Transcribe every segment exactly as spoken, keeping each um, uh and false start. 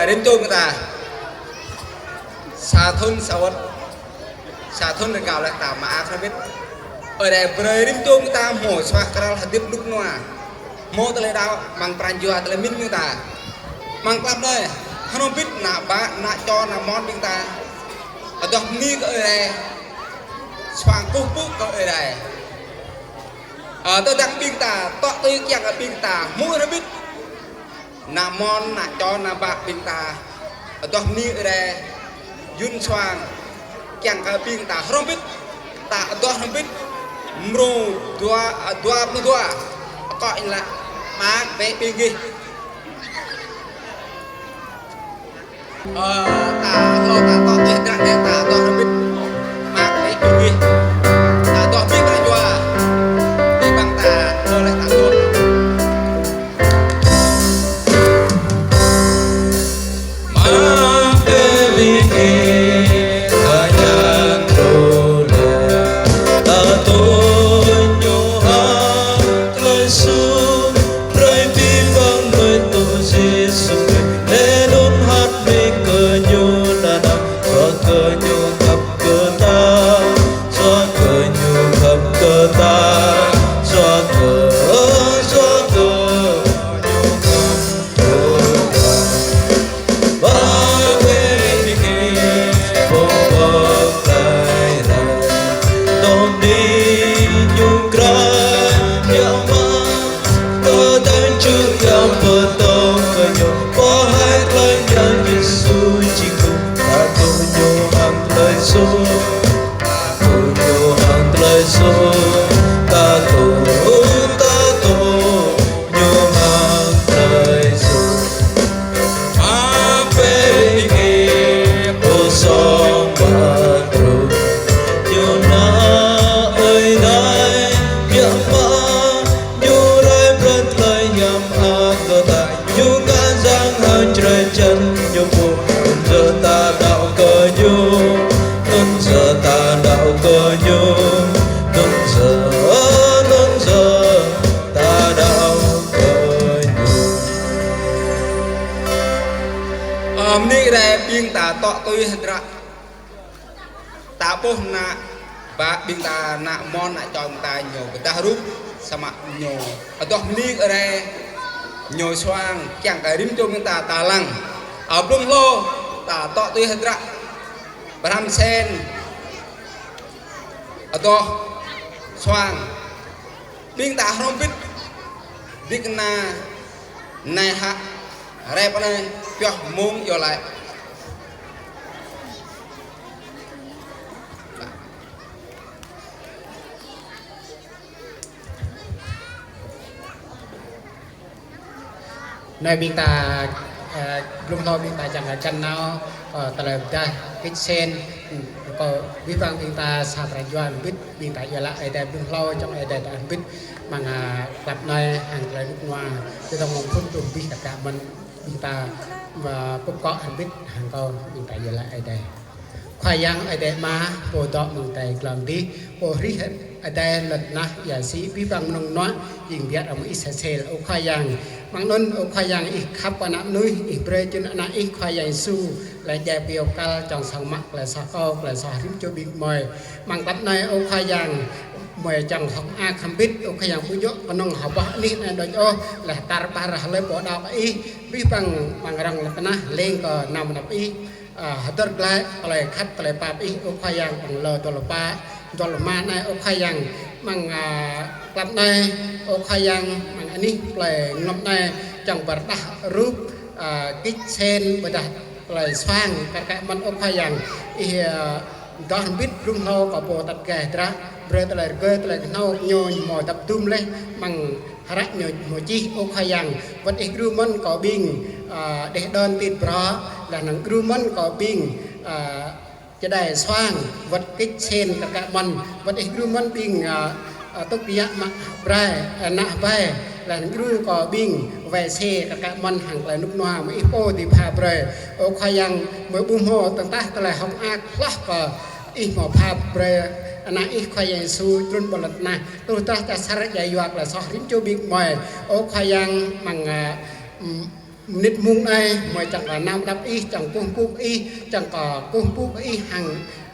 Rĭm čô ƀing ta, sa thŭn sa wơ̆t, sa thŭn rơgao laih ta mơak hrŏm hơbĭt. Ơi Adai brơi rĭm čô ƀing ta hmâo suaih krăl hơdip rơnŭk rơnua, hmâo tơlơi đaŏ, amăng pran jua tơlơi mĭn ƀing ta. Amăng tlam anai, hrŏm hơbĭt ană bă, ană čô, ană mon ƀing ta adoh bơni kơ Ơi Adai, suang kơkuh pơpŭ kơ Ơi Adai. Ơ, tơdang ƀing ta tŏ tui kiăng kơ ƀing ta hmư̆ hrŏm hơbĭt, ană mon, ană čô, ană bă ƀing ta adoh bơni Ơi Adai, yun suang kiăng kơ ƀing ta hrŏm hơbĭt. Ta adoh hrŏm hơbĭt mrô dua, ơ, dua pluh dua, akŏ ñu laĭ: Mơak bĕ ƀing gih. Ơ, ta hlâo ta tŏ tui hơdră anai, ta adoh hrŏm hơbĭt. Mơak bĕ ƀing gih. Ta adoh bĭ pran jua. Bĭ ƀăng ta, hlâo laih ta adoh. Mơak bĕ ƀing gih, kơ yang tơlơi, ta tui ñu hăng tơlơi sum. Brơi bĭ ƀăng mơnuih tŭ Yêsu Krist, lĕ anŭn hơ̆t bĕ kơ ñu nanao, kơ ñu khăp kơ ta, yua kơ ñu khăp kơ ta, yua kơ, yua kơ ñu khăp kơ ta. Mơak bĕ ƀing gih, pô pơklaih rai, tơl anai ñu krăn biă mă, tơdang čư̆ Yang pơtô kơ ñu, pơhaih tơlơi Yang Yêsu či kơkuh, ta tŭ ñu hăng tơlơi sum. Ta tŭ ñu hăng tơlơi sum, ta tŭ, ta tŭ ñu hăng tơlơi sum. Mơak bĕ ƀing gih, pô song ba truh, ñu ană Ơi Adai biă mă, ñu rai pran tơlơi hiam mơak kơ ta, ñu ngă yang hăng čơđai čan, ñu pô anŭn yơh ta đaŏ kơ ñu, anŭn yơh ta đaŏ kơ ñu, anŭn yơh, anŭn yơh ta đaŏ kơ ñu. Ơ, bơni Ơi Adai, ƀing ta tŏ tui hơdră. Ta ƀuh ană bă ƀing ta, ană mon, ană čô ƀing ta ñu pơdah rup, samơ̆ ñu adoh bơni kơ Ơi Adai, ñu suang kiăng kơ rĭm čô ƀing ta ta lăng. Ơ, blung hlâo ta tŏ tui hơdră Bram Sen adoh suang. Ƀing ta hrŏm hơbĭt, ƀing kơna anai hă, rep anai, pioh mông iâu laĭ. Anai ƀing ta, ơ, blung hlâo ƀing ta čang kơ găn nao, ơ, tơlơi pơdah kích sen, ơ, kơ abih bang ƀing ta sa pran jua hơbĭt, ƀing ta iâu laĭ Ơi Adai blung hlâo, čŏng Ơi Adai ta hơbĭt, amăng, ơ, tlam anai hăng tơlơi rơnŭk rơnua, tơdang mơ̆ng phŭn truh abih kơ mơ̆n ƀing ta, ơ, pơkŏ hơbĭt hăng kâo ƀing ta iâu laĭ Ơi Adai. Khua Yang Ơi Adai Ama, pô dŏ amăng adai glông adih, pô hrih adai lŏn tơnah, ia sĭ abih bang mơnơ̆ng mơnuă jing biă amăng ih sa sel. Ơ Khua Yang, amăng anŭn, ơ Khua Yang, ih khăp kơ ană mơnuih, ih brơi čun ană ih Khua Yang Yêsu, laih djai pơyâo kăl čŏng song mă tơlơi soh kâo, tơlơi soh rĭm čô ƀing gơmơi. Amăng tlam anai, ơ Khua Yang, gơmơi čang hơ̆k mơak hơbĭt, ơ Khua Yang, ƀu djơ̆ kơnơ̆ng hơbah anih anai đôč ôh, laih tar ƀar hlơi pô đaŏ kơ ih, abih bang amăng rŏng lŏn tơnah, leng kơ anăm anăp ih. Ơ, hơdơr glaĭ tơlơi khăp tơlơi pap ih, ơ Khua Yang, amăng lơ dua pluh pă, dua pluh rơma anai, ơ Khua Yang, amăng, ơ, tlam anai, ơ Khua Yang, amăng anih plơi Nglŏm anai, čang pơrơđah rup, ơ, kích sen, pơrơđah tơlơi suang, kar kaĭ mơ̆n, ơ Khua Yang, ih, ơ, adoh hơbĭt blung hlâo kơ pô tăt gai hơdră, brơi tơlơi rơgơi, tơlơi kơhnâo, ñu hmâo dăp dum laih, amăng hră ñu hmâo čih, ơ Khua Yang, wơ̆t ih gru mơ̆n kơ ƀing, ơ, đeh đon tit bruă, laih anŭn gru mơ̆n kơ ƀing, ơ, čơđai suang, wơ̆t kích sen kar kaĭ mơ̆n, wơ̆t ih gru mơ̆n ƀing, ơ, ơ, tŭk yă mă brai, ơ, ană bai, laih anŭn gru kơ ƀing wai se kar kaĭ mơ̆n hăng tơlơi rơnŭk rơnua mơ̆ ih pô dưi pha brơi. Ơ Khua Yang, mơ̆ ƀu hmâo tơ̆ng tah tơlơi hơ̆k mơak hloh kơ ih hmâo pha brơi ană ih Khua Yang Yêsu trŭn ƀơi lŏn tơnah, truh tơl čar asar djai yua tơlơi soh rĭm čô ƀing gơmơi. Ơ Khua Yang, amăng, ơ, ưm, Mơnit mông anai, mơi čang kơ nao đăp ih, čang kơkuh pơpŭ ih, čang kơ kơkuh pơpŭ ih hăng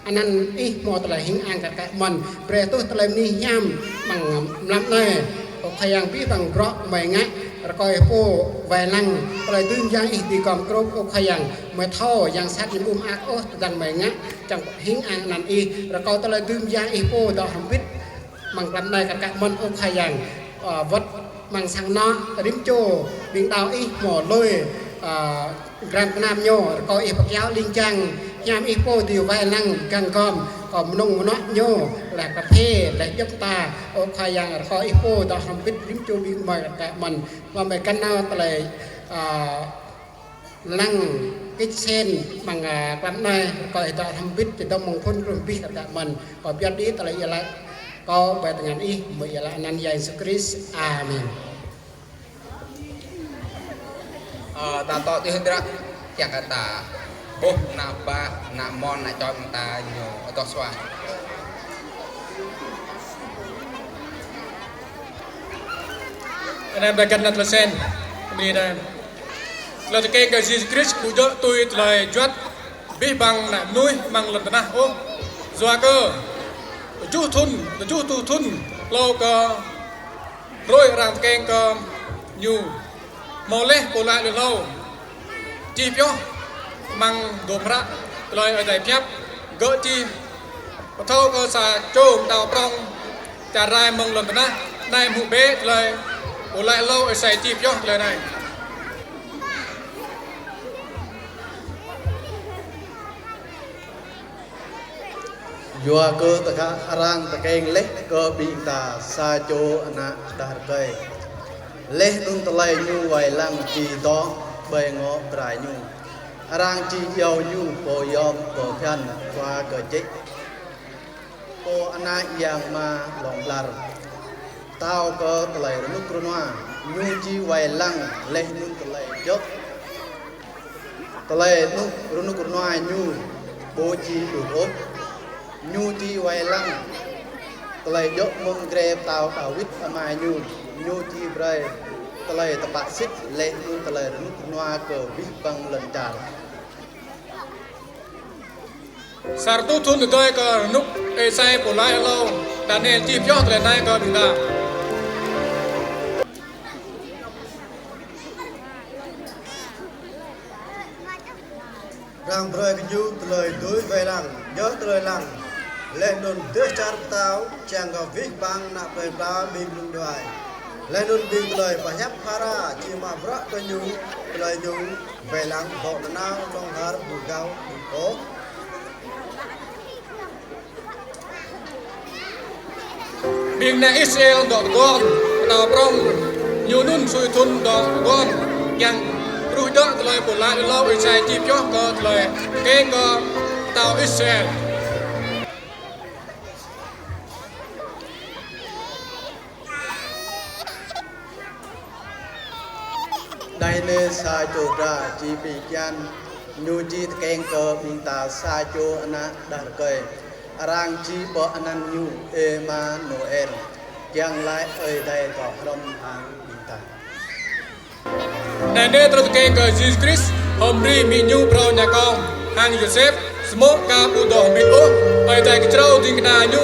anăn ih hmâo tơlơi hing ang kar kaĭ mơ̆n. Brơi tuh tơlơi bơni hiam amăng mlam anai. Ơ Khua Yang, abih bang bruă mơi ngă, rơkâo ih pô wai lăng tơlơi dưi mơyang ih dĭ gom krôp. Ơ Khua Yang, mơi thâo yang sat ñu ƀu mơak ôh tơdang mơi ngă, čang hing ang anăn ih, rơkâo tơlơi dưi mơyang ih pô dŏ hrŏm hơbĭt amăng mlam anai kar kaĭ mơ̆n. Ơ Khua Yang, ơ, wơ̆t amăng sang anŏ rĭm čô ƀing đaŏ ih hmâo lui, ơ, gram gơnam ñu, rơkâo ih pơkiaŏ ling jang hiam ih pô dĭ wai lăng găng gom kơ mơnơ̆ng mơnuă ñu, laih kơ phê, laih djŏp mơta. Ơ Khua Yang, rơkâo ih pô dŏ hrŏm hơbĭt rĭm čô ƀing mơi kar kaĭ mơ̆n. Mơ̆ mơi găn nao tơlơi, ơ, lăng kĭt sen amăng, ơ, mlam anai, rơkâo ih dŏ hrŏm hơbĭt, či dŏng mơ̆ng phŭn truh abih kar kaĭ mơ̆n. Kâo pơyơr đĭ tơlơi iâu laĭ kâo ƀơi tơngan ih, mơ̆ iâu laĭ anăn Yang Yêsu Krist. Amen. Ơ, ta dŏ tui hơdră, kiăng kơ ta ƀuh ană bă, ană mơ̆n, ană čô ta ñu adoh suang. Anăm đa găn năt lơsen, kơmri đa. Tơlơi tơkeng kơ Yêsu Krist ƀu djơ̆ tui tơlơi juăt abih bang ană mơnuih amăng lŏn tơnah ôh. Yua kơ tơjuh thŭn, tơjuh rơtuh thŭn hlâo kơ hrơi arăng tơkeng kơ ñu, hmâo laih pô laĭ lui hlâo čih pioh amăng dôm hră tơlơi Ơi Adai pơhiăp, gơ̆ čih pơthâo kơ sa čô pơtao prŏng čar rai mơ̆ng lŏn tơnah. Anai hmư̆ bĕ tơlơi pô laĭ hlâo Êsai čih pioh tơlơi anai. Yua kơ tơkă arăng tơkeng laih kơ ƀing ta sa čô ană đah rơkơi, laih anŭn tơlơi ñu wai lăng či dŏ ƀơi ngŏ brai ñu. Arăng či iâu ñu Pô Yom Pơphan, Khua Kơčĕ, Pô Ană Yang Mơlong Lar. Pơtao kơ tơlơi rơnŭk rơnua. Ñu či wai lăng laih anŭn tơlơi djơ̆. Tơlơi rơnŭk, rơnŭk rơnua ñu ƀu či đuč ôh. Ñu či wai lăng tơlơi djơ̆ mơ̆ng grê pơtao Dawid ama ñu. Ñu či brơi tơlơi tơpă sĭt laih anŭn tơlơi rơnŭk rơnua kơ abih bang lŏn čar. Sa rơtuh thŭn tơdơi kơ rơnŭk Êsai pô laĭ hlâo Daniel čih pioh tơlơi anai kơ ƀing ta. Arăng brơi kơ ñu tơlơi dưi wai lăng, djơ̆ tơlơi lăng, laih anŭn dêh čar pơtao, čang kơ abih bang ană plơi pla ƀing mơnŭng đuaĭ. Laih anŭn ƀing tơlơi pơhiăp phara či mă bruă kơ ñu, tơlơi ñu wai lăng dŏ nanao hlŏng lar ƀu gao ƀu ôh. Ƀing ană Israel dŏ tơguan, pơtao prŏng ñu anŭn sui thŭn dŏ tơguan, kiăng truh djơ̆ tơlơi pô laĭ lui hlâo Êsai čih pioh kơ tơlơi tơkeng kơ pơtao Israel. Anai nê sa čô dra či pi kian, ñu či tơkeng kơ ƀing ta sa čô ană đah rơkơi. Arăng či pơanăn ñu Êmanuel, kiăng laĭ Ơi Adai dŏ hrŏm hăng ƀing ta. Anai nê tơlơi tơkeng kơ Yêsu Krist, hơmri amĭ ñu phrâo Ña Kông hăng Yôsep, samơ̆ ka ƀu dŏ hơmĭt ôh, Ơi Adai kơčrâo ding kơna ñu,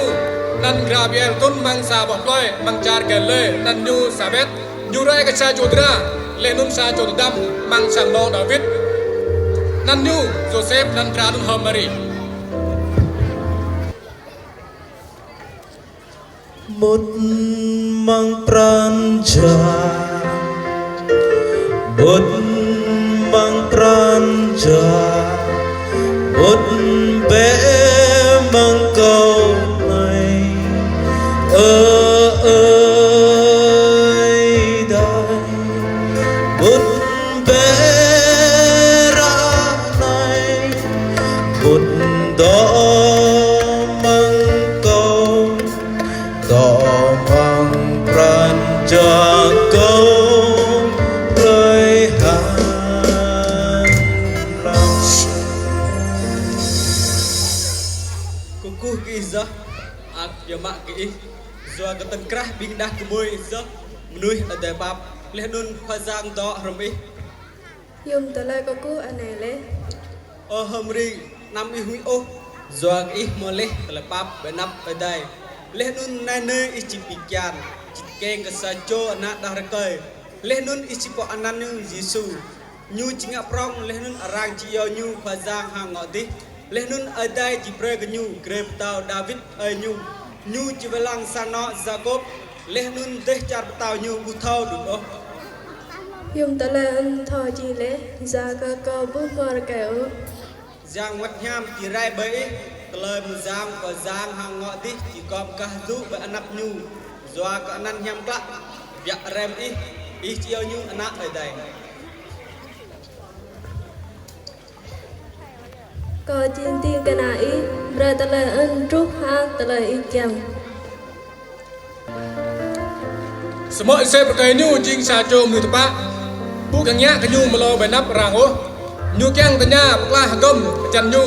anăn Gabriel trŭn amăng sa boh plơi amăng čar Galilê, anăn ñu Yêlisabet. Ñu rai kơ sa čô dra, laih anŭn sa čô tơdăm amăng sang anŏ Dawid, anăn ñu Yôsep, anăn dra anŭn hơmri. Mŭt amăng pran jua, mŭt amăng pran jua, mŭt bĕ amăng kâo anai, ơ Ơi Adai, mŭt bĕ ră anai, mŭt dŏ amăng kâo, dŏ amăng pran jua kâo hrơi hăng mlam. Kơkuh kơ Ih yơh, ăt yơh mă kơ Ih, yua kơ tơ̆ng krah ƀing đah kơmơi yơh mơnuih Ơi Adai pap, laih anŭn Khua Yang dŏ hrŏm ih. Yôm tơlơi kơkuh anai lĕ. Ơ H'Mari, anăm ih huĭ ôh, yua kơ ih hmâo laih tơlơi pap ƀơi anăp Ơi Adai. Laih anŭn anai nê ih či pi kian, či tơkeng kơ sa čô ană đah rơkơi. Laih anŭn ih či pơanăn ñu Yêsu. Ñu či ngă prŏng, laih anŭn arăng či iâu ñu Khua Yang hăng ngŏ adih. Laih anŭn Ơi Adai či brơi kơ ñu grê pơtao Dawid ơi ñu. Ñu či wai lăng sang anŏ Yakôb, laih anŭn dêh čar pơtao ñu ƀu thâo đŭt ôh. Yôm tơlơi anŭn thâo či lĕ, yua kơ kâo ƀu hmâo rơkơi ôh. Yang Bơngăt Hiam či rai ƀơi ih, tơlơi mơyang Khua Yang hăng ngŏ adih či gŏp gah dŏ ƀơi anăp ñu. Yua kơ anăn hiam klă, biă rem ih, ih či iâu ñu ană Ơi Adai. Kâo či tĭng kơ ană ih, brơi tơlơi anŭn truh hăng tơlơi ih kiăng. Samơ̆ Yôsep rơkơi ñu jing sa čô mơnuih tơpă, ƀu kiăng ngă kơ ñu mơlâo ƀơi anăp arăng ôh. Ñu kiăng tơña pơklah hơgŏm hơjăn ñu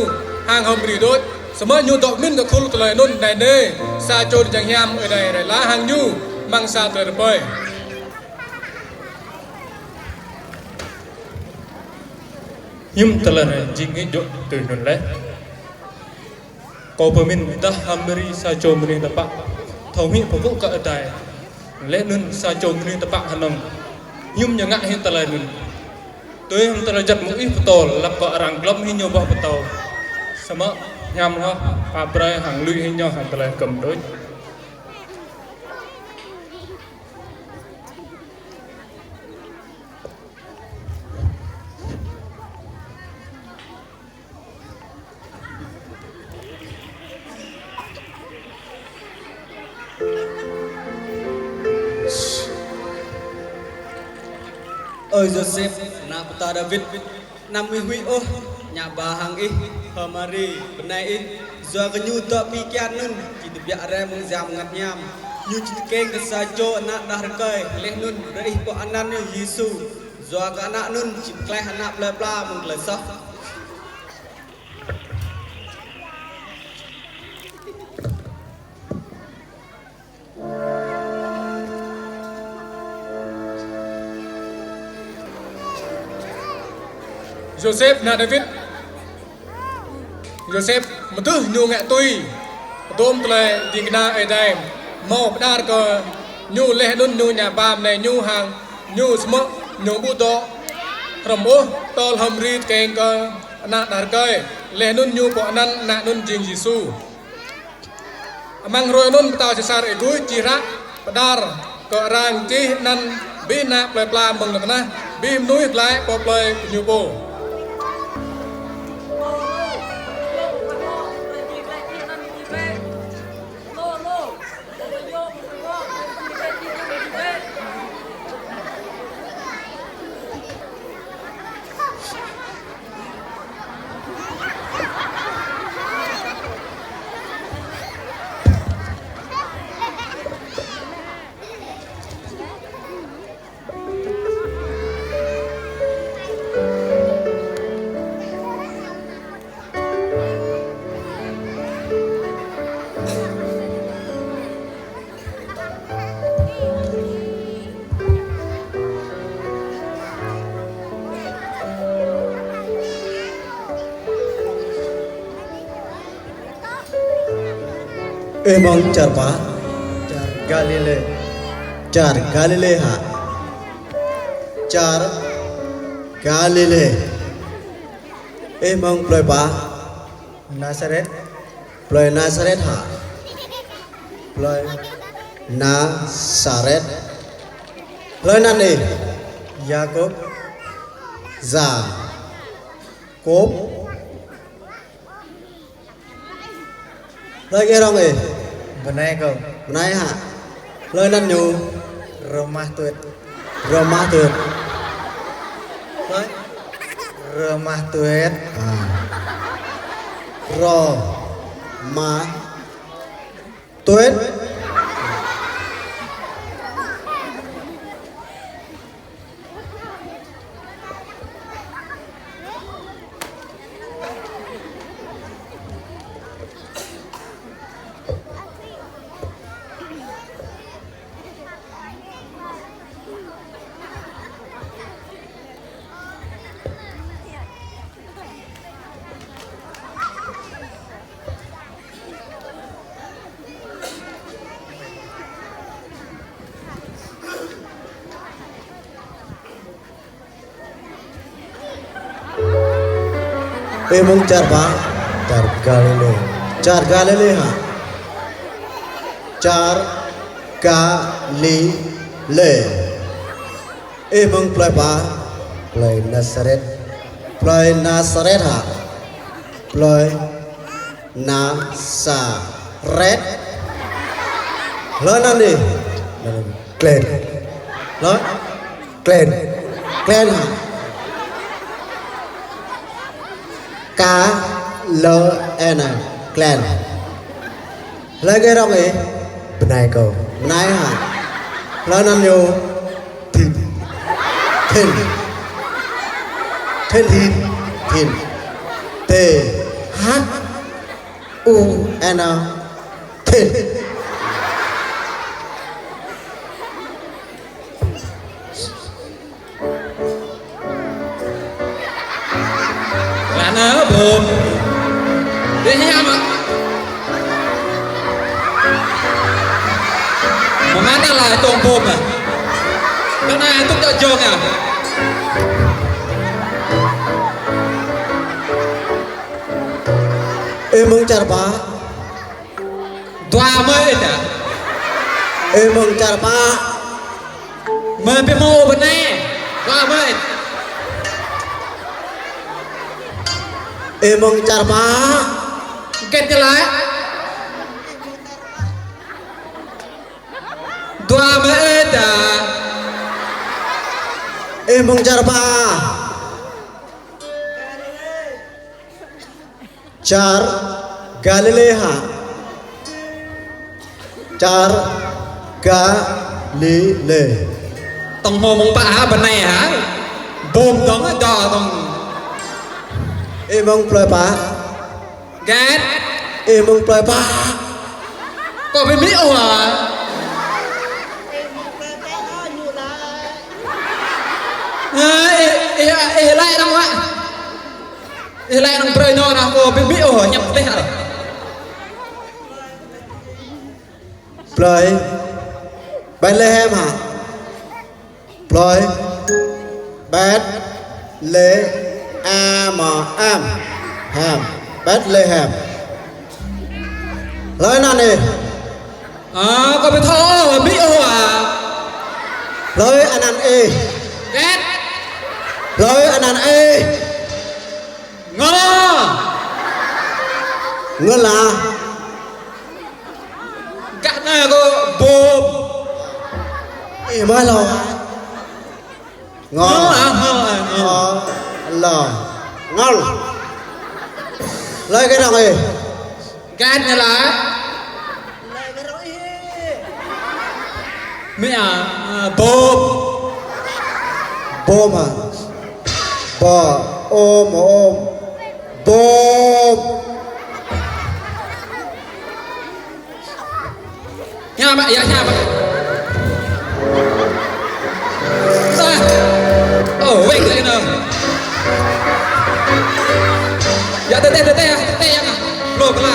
hăng H'Mari đôč. Samơ̆ ñu dŏ pơmĭn kơ khul tơlơi anŭn anai nê, sa čô ling jang hiam Ơi Adai rai lăi hăng ñu amăng sa tơlơi rơpơi. Hiư̆m tơlơi anai jing ih dŏ tui anŭn lĕ? Kâo pơmĭn dah H'Mari sa čô mơnuih tơpă, thâo hmư̆ pơpŭ kơ Ơi Adai. Laih anŭn sa čô mơnuih tơpă hơnơ̆ng, hiư̆m ñu ngă hĭ tơlơi anŭn? Tui hăng tơlơi juăt mơ̆ng ih pơtô, lăp kơ arăng glŏm hĭ ñu boh pơtâo. Samơ̆ hiam hloh, pap brơi hăng lui hĭ ñu hăng tơlơi hơgŏm đôč. Ơ Yôsep, ană pơtao Dawid, anăm ih huĭ ôh, ñu ba hăng ih H'Mari, bơnai ih, yua kơ ñu dŏ pi kian anŭn, či tơbiă rai mơ̆ng Yang Bơngăt Hiam. Ñu či tơkeng kơ sa čô ană đah rơkơi, laih anŭn brơi ih pơanăn ñu Yêsu. Yua kơ ană anŭn či pơklaih ană plơi pla mơ̆ng tơlơi soh. Yôsep ană Dawid. Yôsep mơdưh ñu ngă tui hơdôm tơlơi ding kơna Ơi Adai hmâo pơđar kơ ñu laih anŭn ñu ña ba bơnai ñu hăng ñu samơ̆ ñu ƀu dŏ hrŏm ôh tơl H'Mari tơkeng kơ ană đah rơkơi laih anŭn ñu pơanăn ană anŭn jing Yêsu. Amăng hrơi anŭn pơtao Sêsar Ôgust čih hră pơđar kơ arăng čih anăn abih ană plơi pla mơ̆ng lŏn tơnah, abih mơnuih glaĭ pơ plơi kơ ñu pô. Ih mơ̆ng čar pă? Čar Galilê. Čar Galilê hă? Čar Galilê. Ih mơ̆ng plơi pă? Nasaret. Plơi Nasaret hă? Plơi Nasaret. Plơi anăn ih? Yakôb. Yakôb. Plơi kơ rŏng ih? Bơnai kâo. Bơnai hă? Plơi anăn ñu? Rơmah Tuet. Rơmah Tuet. Plơi? Rơmah Tuet. À. Rơmah Tuet. Ih mơ̆ng čar pă? Čar Galilê. Čar Galilê hă? Čar Galilê. Ih mơ̆ng plơi pă? Plơi Nasaret. Plơi Nasaret hă? Plơi Nasaret. Hlơi anăn ih? Glenn. Hlơi? Glenn. Glenn hă? K L E N. Glenn. Hlơi gơ̆ rŏng ih? Bơnai kâo. Bơnai hă? Hlơi anăn ñu? Thin. Thin. Thin. Thin. Thin. T H U N. Thin. Ră anai bom. Dih hiam mă. Mơ̆ng mơ̆n anai tŏng bom ah. Tŏng anai tŭk tŏ jong ah. Ih mơ̆ng čar pă? Dua mơi ih ta. Ih mơ̆ng čar pă? Mơi pih mơ̆ng ƀơi anai. Dua mơi. Ih mơ̆ng čar pă? Gĕt ñu laĭ. Dua mơi ih ta. Ih mơ̆ng čar pă? Čar Galilê hă? Čar Galilê. Tŏng hmâo mơ̆ng pă hă, bơnai hă? Bom dong, dŏ dong. Ih mơ̆ng plơi pă? Gĕt. Ih mơ̆ng plơi pă? Kâo ƀu hmư̆ ôh hă? Ơ, ih, ih, ih laĭ dong hă? Ih laĭ anăn brơi ñu anăn kâo ƀu hmư̆ ôh, ñăp tĕh ah. Plơi Betlehem hă? Plơi Betlehem. Hem. Betlehem. Hlơi anăn ih? Ơ, kâo ƀu thâo ôh, ƀu hmư̆ ôh ah. Hlơi anăn ih? Gĕt. Hlơi anăn ih? Ngơ. Ngơ lah. Gah anai kâo bom. Ih mơi lŏ. Ngơ. Ngơ ah, ngơ ah, ngơ. Ơ, lŏ. Ngơ. Hlơi gơ̆ rŏng ih? Gĕt ñu laĭ. Mơi ah, ah, bom. Bom ah. Bom, ôm, ôm. Bom. Hiam mă, yă hiam mă. Ơ, wĕng lĕ nơ. Yă tơtĕh, tơtĕh, tơtĕh yă. Lŏ kơ la.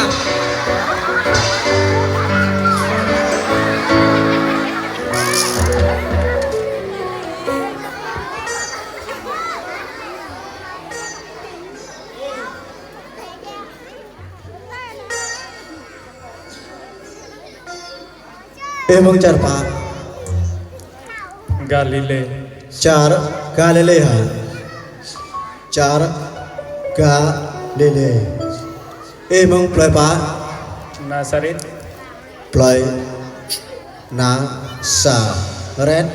Ih mơ̆ng čar pă? Galilê. Čar Galilê hă? Čar Galilê. Ih mơ̆ng plơi pă? Nasaret. Plơi Nasaret.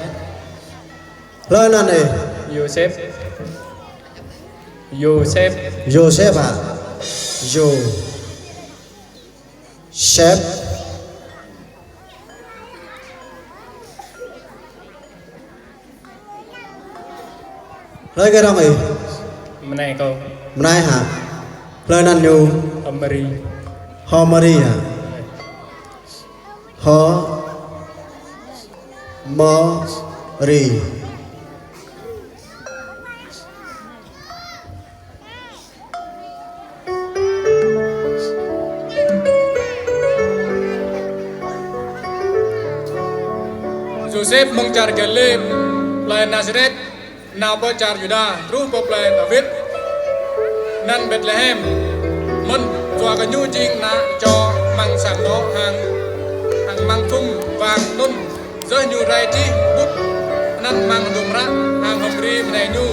Hlơi anăn ih? Yôsep. Yôsep. Yôsep hă? Yôsep. Hlơi gơ̆ rŏng ih? Bơnai kâo. Bơnai hă? Hlơi anăn ñu? H'Mari. H'Mari hă? H'Mari. Yôsep mơ̆ng čar Galilê, plơi Nasaret, nao pơ čar Yuđa, truh pơ plơi Dawid. Anăn Betlehem, mơ̆n, yua kơ ñu jing ană čô amăng sang anŏ hăng, hăng amăng phung wang anŭn, yơh ñu rai čih mŭt anăn amăng hơdôm hră hăng hơmri bơnai ñu.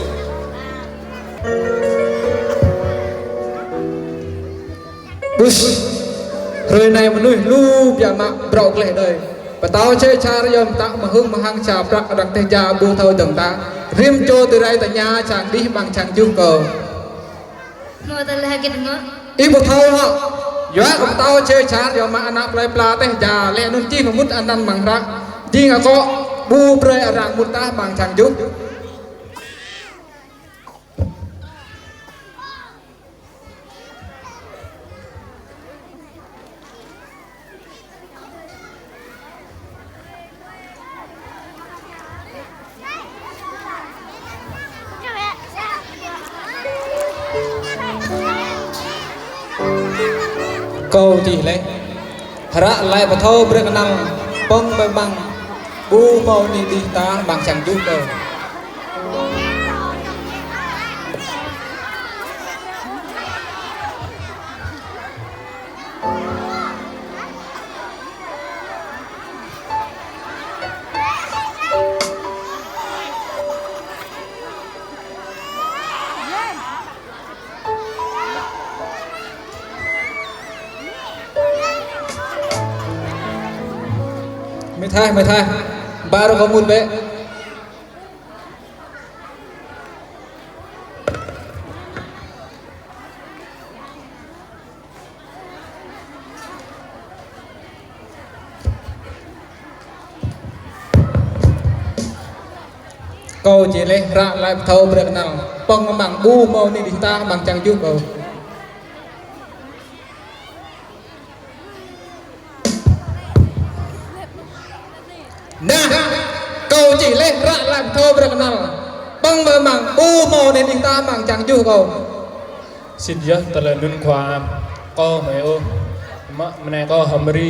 Bus, hrơi anai mơnuih lu biă mă brŏk gleh đơi. Pơtao čê čar yom ta mơhưm mơhăng ča prăk arăng teh ja ƀu thâo dơ̆ng ta. Rĭm čô tơrai tơña čang đih amăng čang juh kơ. Hmâo tơlơi hơgĕt hmâo? Ih ƀu thâo hă? Yua kơ pơtao čê čar yom mă ană plơi pla teh ja lĕ anŭn čih mơmŭt anăn amăng hră. Jing akŏ ƀu brơi arăng mŭt tah amăng čang juh. Kâo čih laih. Hră laĭ pơthâo brơi kơnăl pơ̆ng mơ̆ng ƀu hmâo anih đih tah amăng čang juh kâo. Mơ̆ thaih, mơ̆ thaih. Ƀar kâo mŭt bĕ. Kâo čih laih hră laĭ pơthâo brơi kơnăl pơ̆ng mơ̆ng ƀu hmâo anih đih tah amăng čang juh kâo. Nah, kâo čih laih hră laĭ pơthâo brơi kơnăl pơ̆ng mơ̆ng ƀu hmâo anih đih tah amăng čang juh kâo. Sĭt yơh tơlơi anŭn khua am, kâo hmâo ôh, mă bơnai kâo hơmri,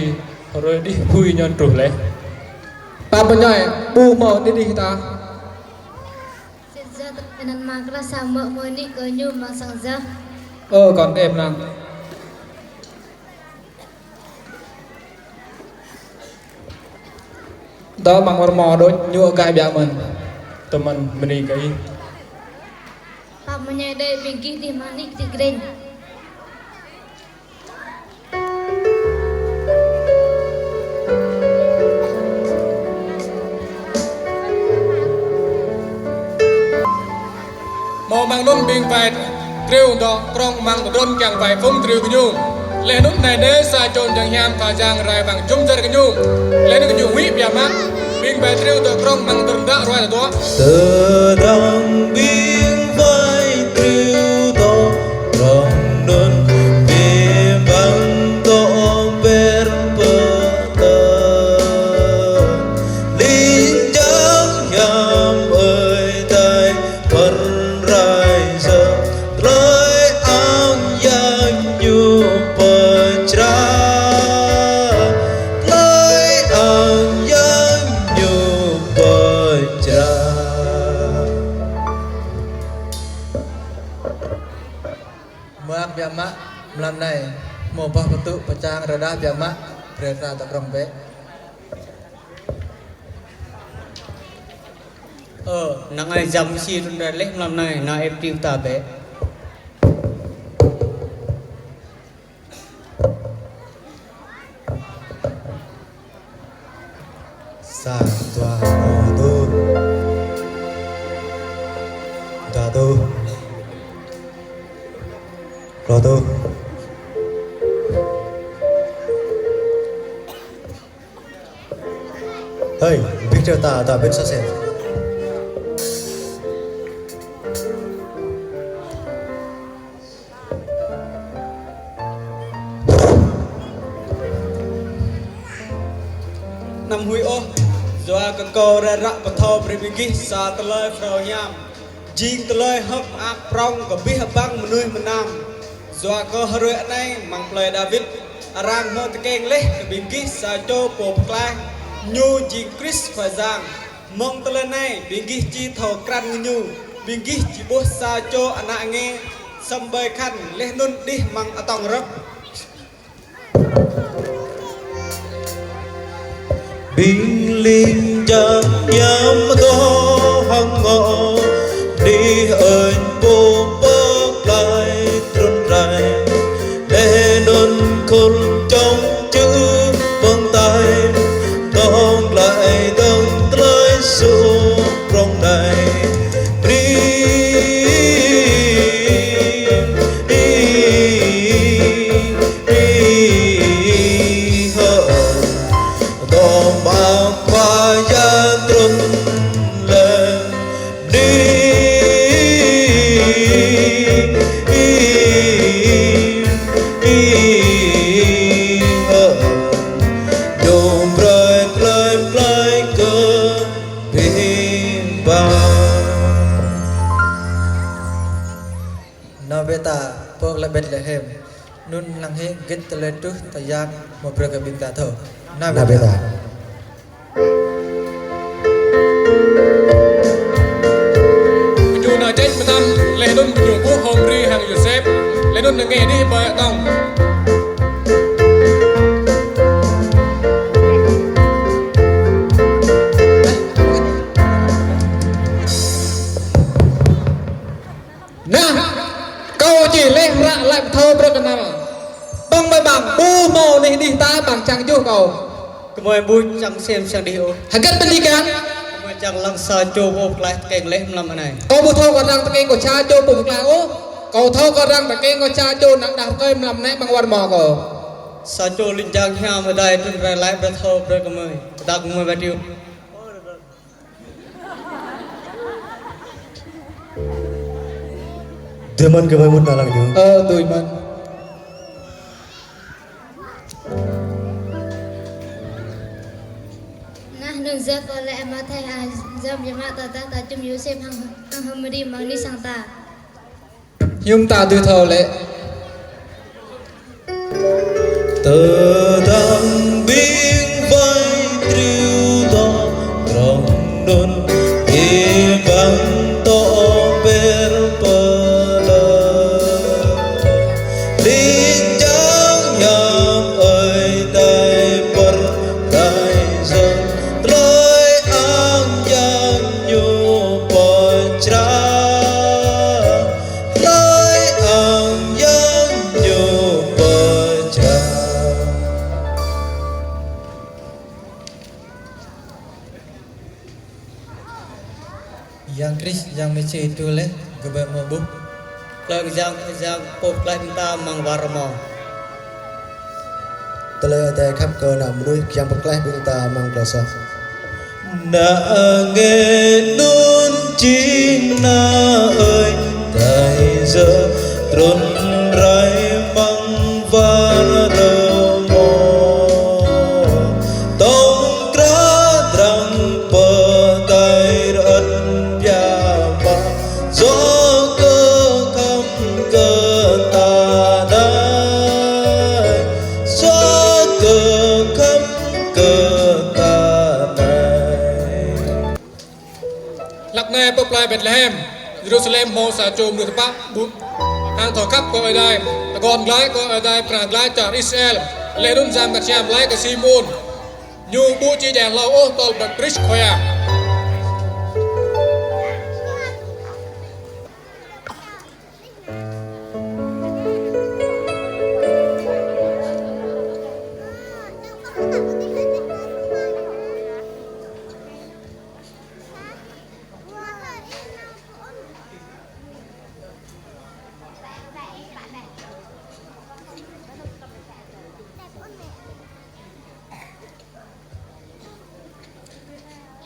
hrơi đih apui ñu truh laih. Pap bơñai, ƀu hmâo anih đih tah. Sĭt yơh tơlơi anŭn mơ̆ng klah sa mơ̆ hmâo anih kơ ñu mơ̆ng sang yơh. Ơ, kâo kơĕp năng. Dŏ amăng wơr mơ̆ đôč ñu gah biă mơ̆n. Tơmăn bơni kơ ih. Pap bơñai đơi ƀing gih đih mơ̆ng anih kơtĭ grĕng. Hmâo amăng anŭn ƀing wai triu dŏ krŏng amăng tơdron kiăng wai phung triu gơñu. Laih anŭn anai nê sa čô čang hiam kơ čang rai amăng jum dar gơñu. Laih anŭn gơñu huĭ biă mă. Ƀing wai triu dŏ krŏng amăng tơdron đă ruai dŏ. Tơdang ƀing wai triu dŏ krŏng anŭn biă mă dŏ ber pơtăn. Ling jang hiam ơi tai Pơrai sa tơlơi ang yang ñu pơčrang, tơlơi ang yang ñu pơčrang. Mơak biă mă, mlam anai, hmâo boh pơtŭ pơčang rơđah biă mă, brơi ta dŏ krŏng bĕ. Ơ, năng ai jăm si run đa leh mlam anai, nao ĕp triu ta bĕ. Sa, dua, rơtuh. Dua rơtuh. Rơtuh. Hơi, bih treo ta, ta bih sa sen. Anăm huĭ ôh, yua kơ kâo rai ră pơthâo brơi ƀing gih sa tơlơi phrâo hiam. Jing tơlơi hơ̆k mơak prŏng kơ abih bang mơnuih mơnam. Yua kơ hrơi anai amăng plơi Dawid, arăng hmâo tơkeng laih kơ ƀing gih sa čô pô pơklaih, ñu jing Krist Khua Yang. Mơ̆ng tơlơi anai, ƀing gih či thâo krăn kơ ñu, ƀing gih či ƀuh sa čô ană nge, Săm ƀơi khăn, laih anŭn đih amăng atông rơ̆k. Ƀing ling jang ñam dŏ hăng ngŏ, đih ơi pô pơklaih trŭn rai. Laih anŭn khul čŏng čư̆ pơng tai, tŏng glaĭ dơ̆ng tơlơi sŭk prŏng anai. Bri, i, i, hơ. Dŏ mă Khua Yang trŭn lĕ. Đih, i, i, i, hơ. Dŏ brơi tơlơi pơklaih kơ ƀing ƀă. Nao bĕ ta, pơ klai Betlehem. Anŭn lăng hĭ hơget tơlơi truh tơyang hmâo brơi kơ ƀing ta thâo. Nao bĕ ta. Ñu nao čĕč mơtam, laih anŭn ñu ƀuh H'Mari hăng Yôsep, laih anŭn ñu ngă đih ƀơi atông. Nah, kâo či laih ră laih pơthâo brơi kơ nao. Ƀơ̆ng mơi ƀăng, ƀu hmâo anih đih ta ƀăng čang juh kâo. Gơmơi ƀu čang sem čang đih ôh. Hơget ƀing gih kiăng? Gơmơi čang lăng sa čô pô pơklaih tơkeng laih mlam anai. Kâo ƀu thâo kơ arăng tơkeng kơ sa čô pô pơklaih ôh. Kâo thâo kơ arăng tơkeng kơ sa čô ană đah rơkơi mlam anai ƀăng war mơ̆ kâo. Sa čô ling jang hiam hơdai trŭn rai laĭ brơi thâo brơi kơ gơmơi. Pơdah gơmơi ba triu. Dơ̆ mơ̆n gơmơi mŭt nao lăng ñu. Ơ, dui mơ̆n. Nah, anŭn Yôsep pô lĕ ama thai ha, Yôsep yơh mă ta ta ta čum Yôsep hăng, hăng H'Mari amăng anih sang ta. Hiư̆m ta dưi thâo lĕ. Tơdang ƀing wai triu dŏ krong anŭn, ih ƀăng dŏ ber pơlơ. Ling jang hiam Ơi Adai pơrai yơh, tơlơi ang yang ñu pơčrang. Tơlơi ang yang ñu pơčrang. Yang Krist, Yang Mêsi truh laih, gơmơi hmâo ƀuh. Tơlơi Yang, Yang pô pơklaih ƀing ta amăng war rơmô. Tơlơi Adai khăp kơ ană mơnuih, Yang pơklaih ƀing ta amăng tơlơi soh. Ană nge anŭn jing ană Ơi Adai yơh trŭn rai amăng war rơmô. Tŏng krah arăng pơdai rơ̆t biă mă, yua kơ khăm kơ ta anai, yua kơ khăm kơ ta anai. Hlăk anai pơ plơi Betlehem, Yêrusalem hmâo sa čô mơnuih tơpă ƀu hăng thâo khăp kơ Ơi Adai, tơguan glaĭ kơ Ơi Adai pơkra glaĭ čar Israel, laih anŭn Yang Bơngăt Hiam laĭ kơ Simôn. Ñu ƀu či djai hlâo ôh tơl bơtrĭt Khua Yang.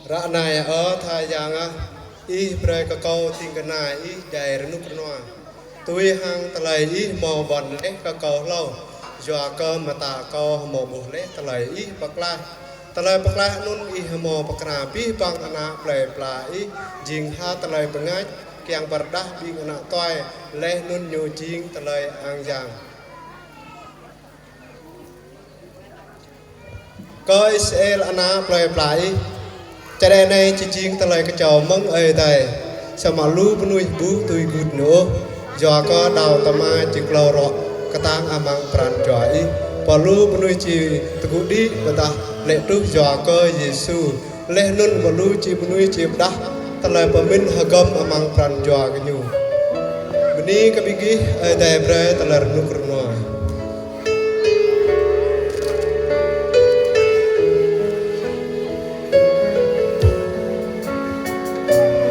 Ră anai, ơ Khua Yang ah, Ih brơi kơ kâo ding kơna Ih djai rơnŭk rơnua. Tui hăng tơlơi Ih hmâo ƀuăn laih kơ kâo hlâo, yua kơ mơta kâo hmâo ƀuh laih tơlơi Ih pơklaih. Tơlơi pơklaih anŭn Ih hmâo pơkra abih bang ană plơi pla Ih jing ha tơlơi bơngač, kiăng pơrơđah ƀing ană tuai, laih anŭn ñu jing tơlơi ang yang. Kơ Israel ană plơi pla Ih, čơđai anai či jing tơlơi kơčâo mơ̆ng Ơi Adai, samơ̆ lu mơnuih ƀu tui gưt ñu ôh. Yua kơ đaŏ tơma či klâo rŏ kơtang amăng pran jua ih, pơ lu mơnuih či tơgŭ đĭ pơdah lĕ truh yua kơ Yêsu. Laih anŭn mơ̆ lu či mơnuih či pơdah tơlơi pơmĭn hơgŏm amăng pran jua gơñu. Bơni kơ ƀing gih, Ơi Adai brơi tơlơi rơnŭk rơnua.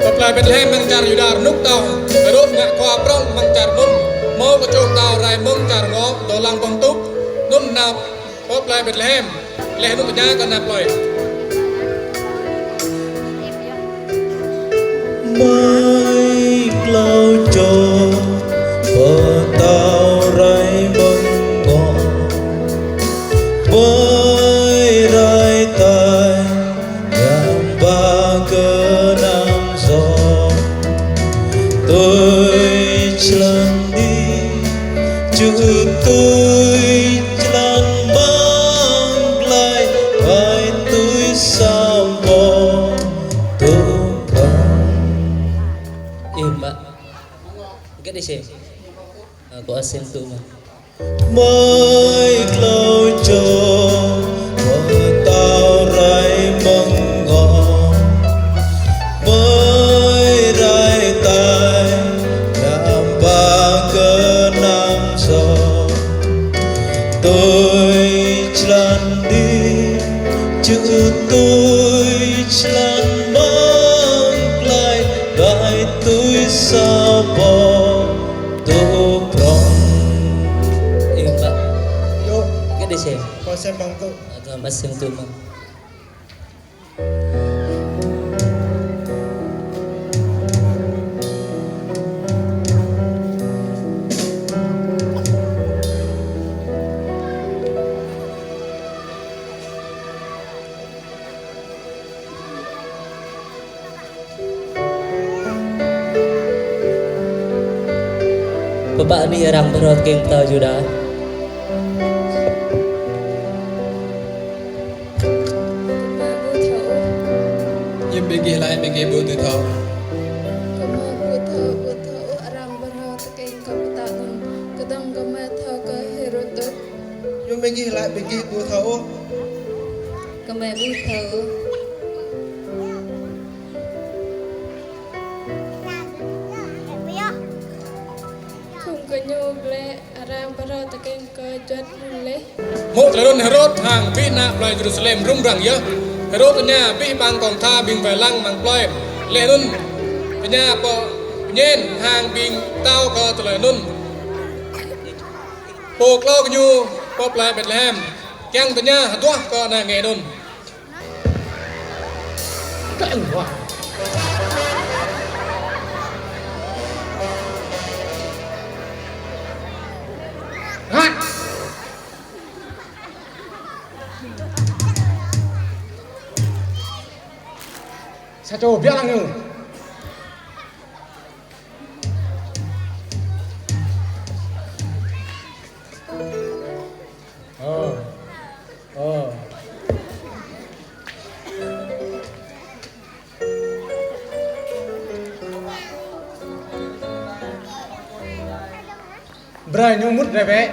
Pơ plơi Betlehem amăng čar Yuđa rơnŭk tŏ, Hêrôd ngă khua prŏng amăng čar anŭn, hmâo kơčô pơtao rai mơ̆ng čar Ngŏ, dŏ lăng ƀơ̆ng tŭk, anŭn nao pơ plơi Betlehem, laih anŭn tơña kơ ană plơi: Mơi klâo čô pơtao rai mơ̆ng Ngŏ, mơi rai tai, yam ba kơ anăm soh. Tui član đĭ, ču tui član băng glai, bai tui sa boh tŭ prŏng. Ih, Mbak. Gak deh, Sih. Aku asing tuh, Mbak. Mơi klâo čô pơtao rai mơ̆ng Ngŏ, mơi rai tai, yam ba kơ anăm soh. Tui član đĭ, ču tui član băng glai, bai tui sa boh tŭ prŏng. Ih, Mbak. Yơh. Gak deh, Sih. Kâo sem băng tŭ. Aku masih tŭ, Mbak. Pơpă anai arăng phrâo tơkeng pơtao Yuđa? Gơmơi ƀu thâo ôh. Hiư̆m ƀing gih laĭ ƀing gih ƀu dưi thâo? Gơmơi ƀu thâo, ƀu thâo ôh arăng phrâo tơkeng kơ pơtao anŭn. Kơdơ̆ng gơmơi thâo kơ Hêrôd tŭ. Hiư̆m ƀing gih laĭ ƀing gih ƀu thâo ôh? Gơmơi ƀu thâo ôh. Khŏm kơ ñu blĕ arăng phrâo tơkeng kơ juăt mơ̆n laih. Hmâo tơlơi anŭn Hêrôd hăng abih ană plơi Yêrusalem rŭng răng yơh. Hêrôd tơña abih bang kông tha ƀing wai lăng amăng plơi. Laih anŭn tơña pơ pơñen hăng ƀing pơtao kơ tơlơi anŭn. Pô klâo gơñu pơ plơi Betlehem kiăng tơña hơduah kơ ană nge anŭn. Keng wah. Hă? Sa čô biă lăng ñu. Ơ. Ơ. Brơi ñu mŭt rai bĕ.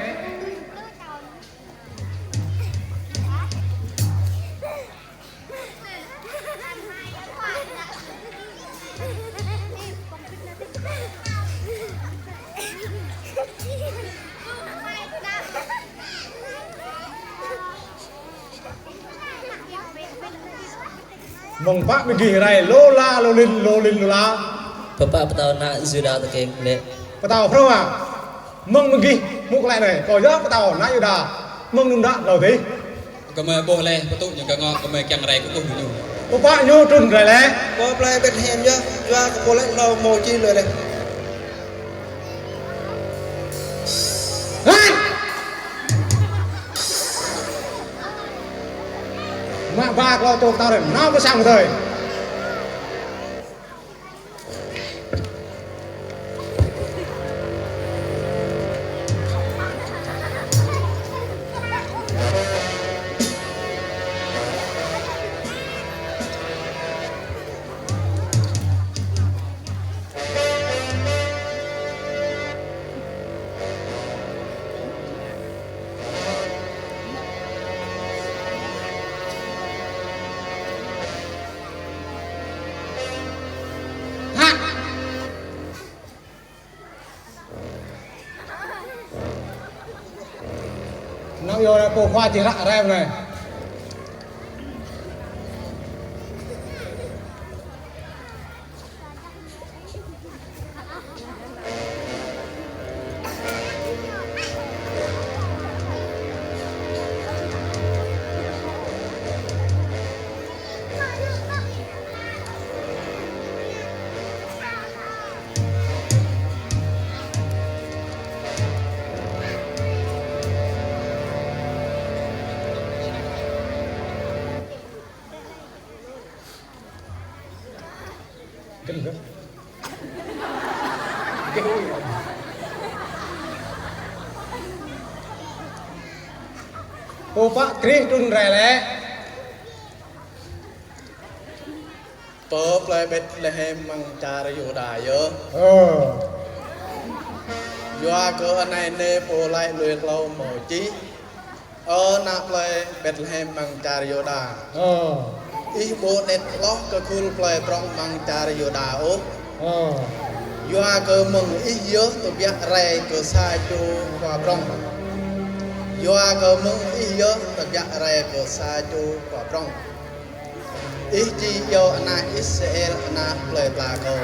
Mơ̆ng pă ƀing gih rai lô la lô lin, lô lin lô la. Pơpă pơtao ană Yuđa tơkeng lĕ? Pơtao phrâo hă? Mơ̆ng ƀing gih hmư̆ glaĭ anai, kâo yơh pơtao ană Yuđa. Mơ̆ng anŭn đă hlâo adih. Gơmơi ƀuh laih, pơtŭ ñu kơ ngŏ, gơmơi kiăng rai kơkuh ñu. Pơpă ñu trŭn rai lĕ? Pơ plơi Betlehem yơh, yua kơ pô laĭ hlâo hmâo čih lơi laih. Hă? Mă ba klâo čô pơtao rai, nao pơ sang pơdơi. Yua anai pô khua či ră rai anai. Pô pă Krist trŭn rai lĕ. Pơ plơi Betlehem amăng čar Yuđa yơh. Ơ. Yua kơ anai nê pô laĭ lui hlâo hmâo čih: Ơ ană plơi Betlehem amăng čar Yuđa. Ơ. Ih ƀu anet hloh kơ khul plơi prŏng amăng čar Yuđa ôh. Ơ. Yua kơ mơ̆ng ih yơh tơbiă rai kơ sa čô khua prŏng. Yua kơ mơ̆ng ih yơh tơbiă rai kơ sa čô khua prŏng. Ih či iâu ană Israel ană plơi pla kâo.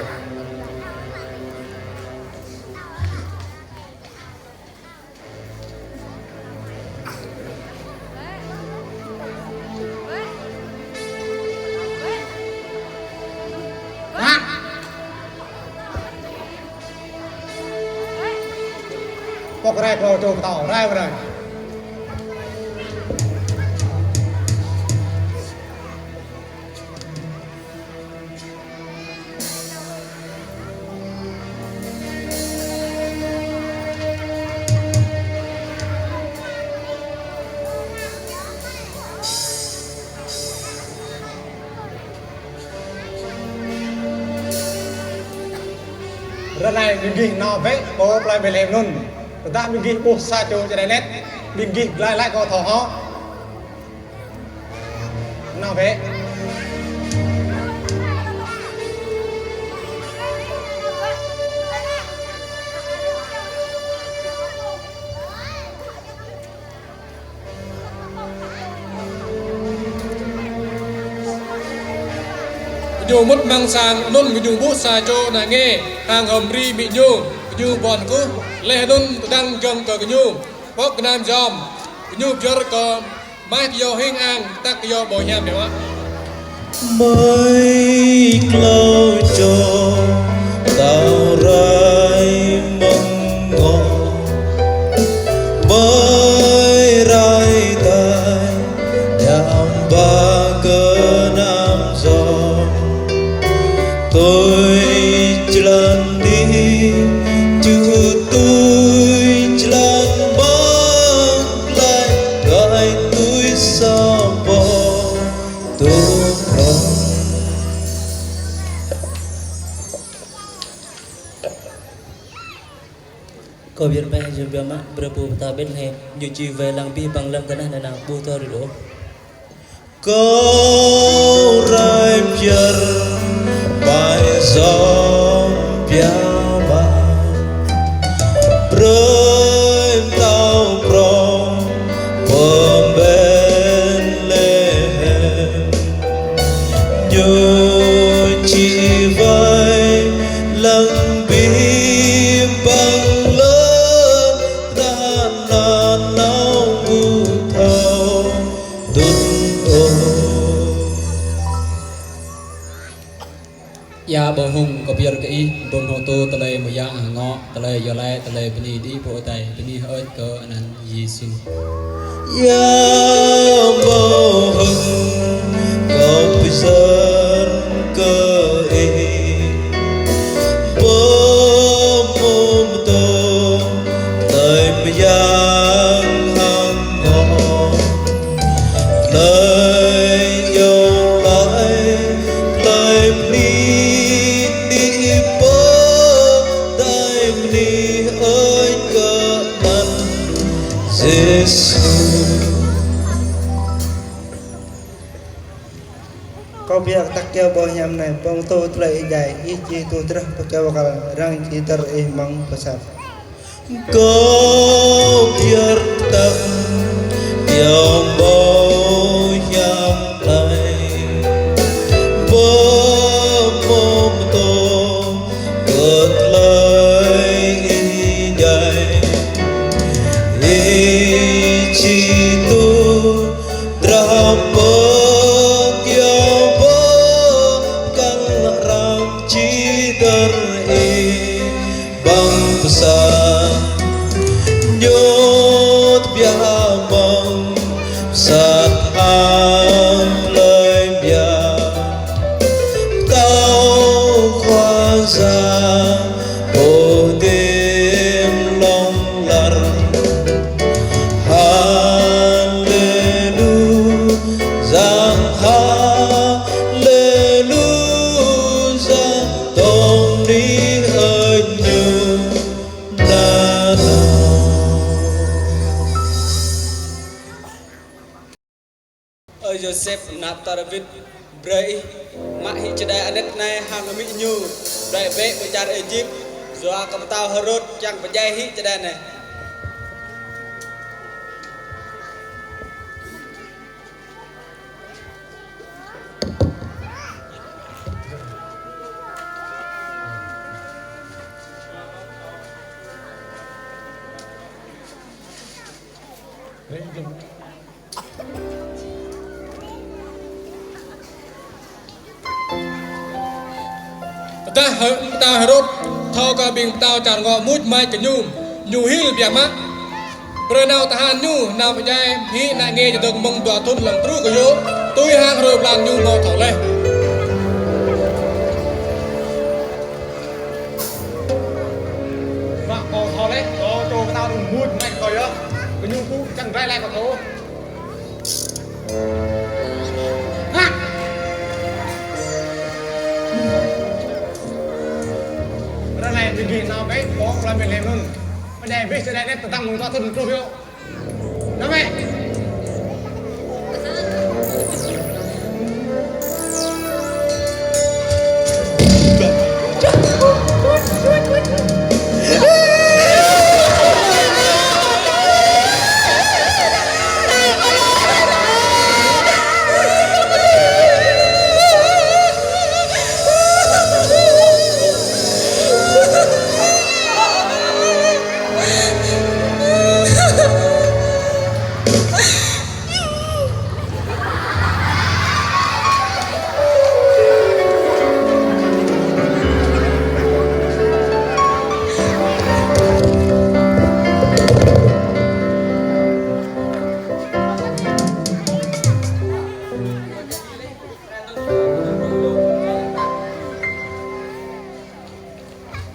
Pŏk rai klâo čô pơtao, rai wơ̆t rai. Ră anai ƀing gih nao bĕ pơ plơi Betlehem anŭn. Tơdah ƀing gih ƀuh sa čô čơđai anet, ƀing gih glaĭ laĭ kâo thâo hŏ. Nao bĕ. Gơñu mŭt amăng sang anŭn, gơñu ƀuh sa čô ană nge hăng hơmri amĭ ñu, gơñu ƀuăn kơkuh. Laih anŭn tơdang giŏng kơ gơñu, pŏk gơnam yom, gơñu pơyơr kơ maih kơyâo hing ang, tăk kơyâo ƀâo hiam biă mă. Maih klâo čô pơtao rai mơ̆ng ngŏ, ƀơi rai tai, hiam ba gơnam yom. Tui jơlan adih, čuh tui jơlan mơ̆ng glai, glai tui sa boh tŏ prŏng. Kâo pơyơr bĕ, yua biă mă, brơi pô pơtao Betlehem, ñu či wai lăng abih bang lŏn tơnah anai nao ƀu thâo rĭm ôh. Kâo rai pơyơr ƀai yom biă mă, brơi pơtao prŏng pơ Betlehem. Ñu či wai lăng abih bang lŏn tơnah anai nao ƀu thâo dŭm ôh. Ia ƀơ̆ng hŭng, kâo pơyơr kơ ih, ƀơ̆ng hŏ tô tơlơi mơyang hơngŏ, tơlơi iâu laĭ, tơlơi bơni đĭ pơ adai, bơni hơơč kơ anăn Yêsu. Ia ƀơ̆ng hŭng, kâo pơyơr kơ ih, ƀơ̆ng hŏ tô tơlơi mơyang hơngŏ. Tơlơi iâu laĭ, tơlơi bơni đĭ pơ adai, bơni hơơč kơ anăn Yêsu. Kâo pơyơr tăk kơyâo ƀâo hiam anai, ƀơ̆ng tô tơlơi ih djai, ih či tŭ drah pơ kơyâo kăl, arăng či dơ̆r ih amăng pơsat. Kâo pơyơr tăk Yang mơ yang nai, bơ mơ mơ tô, kơ tơlơi Ih djai. Ih či tŭ drah pơ kyâo pơ kăng arăng čih dơr Ih. Băng pơsat, ñu tơbiă mơ̆ng pơsat hăng plơi biă. Kâo Khua Yang, pô đĭ lŏng lar. Haleluya, haleluya, tong nih ơi ñu nanao. Ơ Yôsep, ană pơtao Dawid, brơi ih mă hĭ čơđai anet anai hăng amĭ ñu, đuaĭ bĕ pơ čar Êjip, yua kơ pơtao Hêrôd čang pơdjai hĭ čơđai anai. Tơdah Hê-, pơtao Hêrôd thâo kơ ƀing pơtao čar ngŏ muč mač kơ ñu, ñu hil biă mă. Brơi nao tơhan ñu nao pơdjai hĭ ană nge čơdơ̆ng mơ̆ng dua thŭn lăm truh kơ yŭ, tui hăng hrơi blan ñu hmâo thâo laih. Mă kâo thâo laih, kâo čô pơtao đưm muč mač kơ yơh, kơ ñu pŭ čang rai laih kơ kâo. Hă? Ră anai ƀing gih nao bĕ pơ plơi Betlehem anŭn. Pơdjai abih čơđai anet tơdang mơ̆ng dua thŭn truh yŭ. Nao bĕ.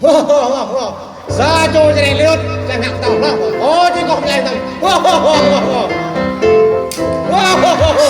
Hô, hô, hô, hô. Sa čô čơđai lơ̆t, čang ngă pơtao hloh. Hô, či kŏh mơlai tơ̆ng. Hô, hô, hô, hô, hô. Hô, hô, hô, hô, hô.